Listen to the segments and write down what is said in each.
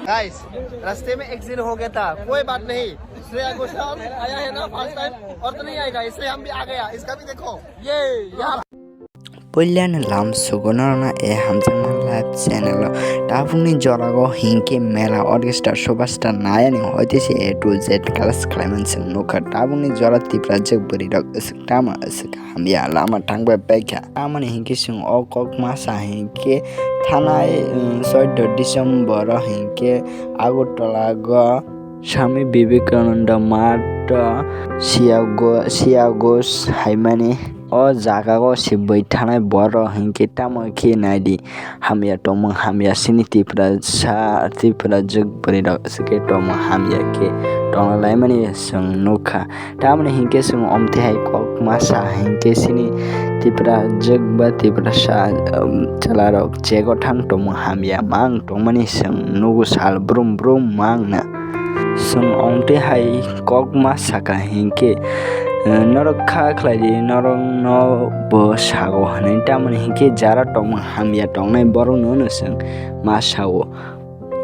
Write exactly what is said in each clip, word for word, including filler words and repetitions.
गाइस, रास्ते में एक्सीडेंट हो गया था, कोई बात नहीं। श्रेया घोषाल आया है ना फर्स्ट टाइम, और तो नहीं आएगा, इसलिए हम भी आ गया। इसका भी देखो, ये यहाँ। Puilani lam sugo norokno e hamjakma live channel o. Tabukni jorago hinkhe mela orchestra superstar nayani hoite se A to Z class khlaiman chwng nukha. Tabukni jora Tiprajwk bwrwirok aswk tamo aswk hamya lama thangbai paikha. Tamoni hinkhe chwng o kok masa hinkhe thanai, um, soido December o hinkhe Agartala go Swami Vivekananda Math o Siago-, Siagos haimani. O jaga o se bui thanai borok hinkhe tamo khe naidi hamya tongmung hamya sini Tiprasa, Tiprajwk bwrwirok aswk khe tongmung hamya khe tongna laimani chwng nukha. Tamoni hinkhe chwng omtwi hai kok masa hinkhe sini Tiprajwk ba Tiprasa, um, chwlarok chego thang tongmung hamya mang tongmani chwng nugo sal brum brum mangna. Chwng omtwi hai kok ma saka hinkhe, eh, norok kha khlai di, norok no bo sago hwnwi. Tamoni hinkhe jara tongmung hamya tongnai borok no no chwng ma sao.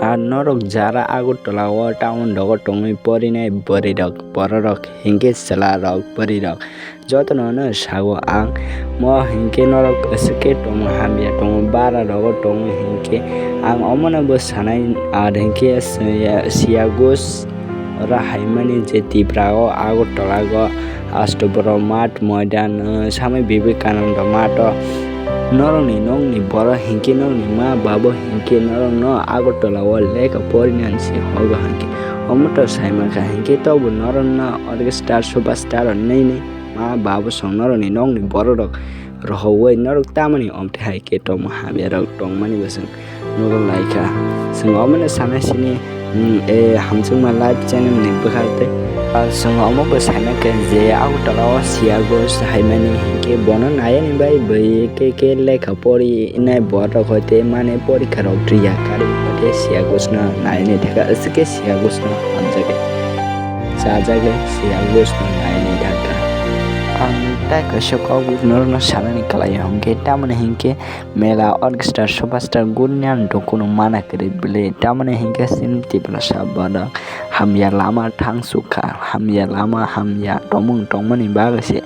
Ar norok jara Agartala o town rogo tongwi porinai bwrwi rok, borok rok hinkhe chwla rok, bwrwi rok jotono no sago ang. Mo hinkhe norok aswk khe tongmung hamya tongo, bara rogo tongo hinkhe ang omono bo sanai. Ar hinkhe Siya-, Siagos ora haimani je Tipra o Agartala o Ashtabromo Math moidan, uh, Swami Vivekananda Math o norokni nokni borok hinkhe norokni ma babo hinkhe norokno Agartala o lekha porinani se hogo hinkhe omo to saimaka hinkhe tobo norokno orchestra superstar nini ma babo song norokni nokni borok rok rohowoi norok tamoni omtwi hai khe tongmung hamya rok tongmani bo chwng nugo laikha. Chwng omono sana sini, mm, e, hamjakma live channel ni bwkha tei, ah, chwng omo bo sana khe je Agartala o Siagos haimani hinkhe bono nayani bai bui khe khe lekha pori nai borok rok hoite mane porikha rok triya kari hoite Siagos no nayani thaka aswk khe Siagos no hamjak khe chajak khe Siagos no nayani thaka. Ang tai kaisa kok norokno sanani kwlai hwnkhe tamoni hinkhe mela orchestra superstar gurinan rokno mana kwrwi bwle tamoni hinkhe chini Tiprasa borok hamya lama thang sukha, hamya lama hamya tongmung tongmani bagwi se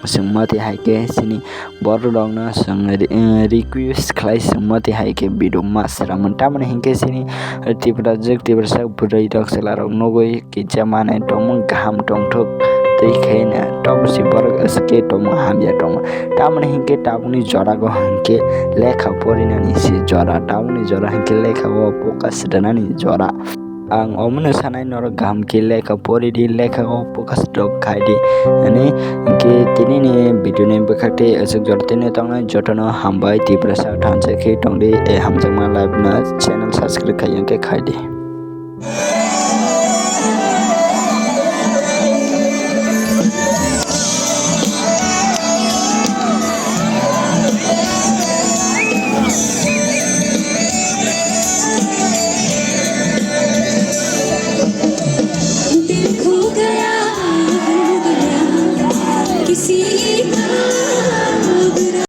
chwng motwi hai khe chini borok rokno chwng re-, request khlai chwng motwi hai khe video ma sramani tamoni hinkhe chini Tiprajwk Tiprasa bwrwi rok chwla rok nugwi kisa manwi tongmung kaham tongthok tei khe na tabuk se borok aswk khe tongmung hamya tongmung. Tamoni hinkhe tabukni jora go hinkhe lekha porinani se jora, tabukni jora hinkhe lekha o focus rwnani jora. Ang omono sanai norok kaham khe lekha pori di, lekha o focus rok khai di. Ani hinkhe tini ni video ni bwkhak tei aswk jora tini tongnai jotono hambai Tiprasa thansa khe tong di, e hamjakma live no channel subscribe khai yang khe khai di.